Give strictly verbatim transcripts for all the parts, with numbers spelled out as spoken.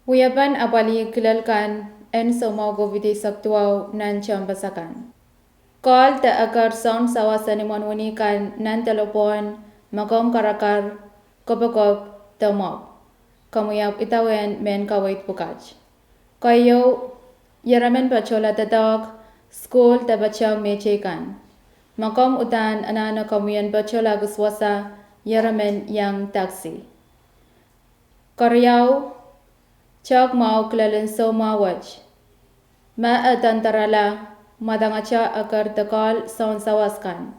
Wiepen apwalih kilel kan en soumwahu COVID eisek duwau nan tehnpas akan. Kohl de eker soun sawas en imwen wini kan nan delepwohn me komw karakar, kopokop, de mwopw. Komw iap idawehn mehn kaweid pwukat. Keieu, ieremen patohla doadoahk, sukuhl de patehng mehteikan. Ma komw uhdahn anahne komwi en patohla kis wasa, ieremen iang taksi. Keriau, tehk mwahu kilel en soumwahu wet. Ma e dandarala, mwadangete eker de kohl soun sawas kan.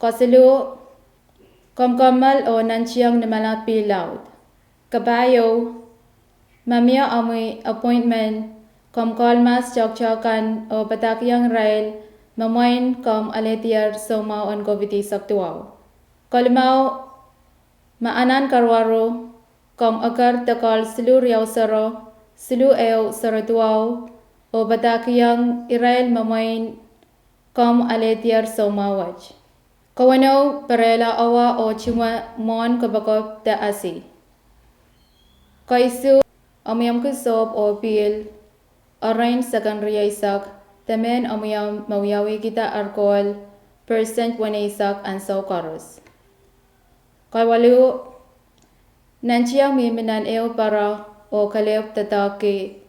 Kesiluh, komw kommoal oh nantihong nimala pihl laud. Kapahieu, ma mie omwi appointment, komw kohl mahs toahkte kan oh padahkihong irail me mwein komw alehdier soumwahu en COVID eisek duwau. Kelimau, ma anahn karuwaru, komw eker de kohl siluh riau sero, siluh ehu sero duwau, oh padahkihong irail me mwein komw alehdier soumwahu wet. Keweneu, perehla awa oh tungoal mwohn kopokop de asi. Keisuh, omwiomwki sohp oh pihl, erein seken rieisek, de mehn omwiomw me wiawihkihda ar kohl, persent weneisek ansou koaros. Kewaluh, nantihong mihmi nan ehu pere oh kelehpw doadoahngki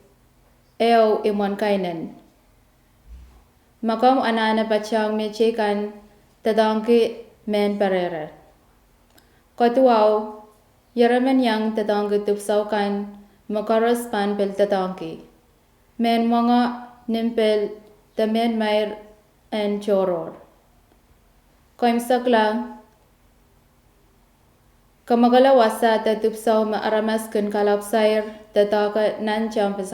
ehu imwen kainen. Ma komw anahne patehng mehteikan, doadoahngki mehn perere. Keduwau, ieremen iang doadoahngki dipwisou kan me koaros pahn pil doadoahngki. Mehn mwengo, nim pil, de mehn mair en tohrohr. Keimwsekla, kamwakele wasa de dipwisou me aramas kin kalap sair doadoahke nan tehnpas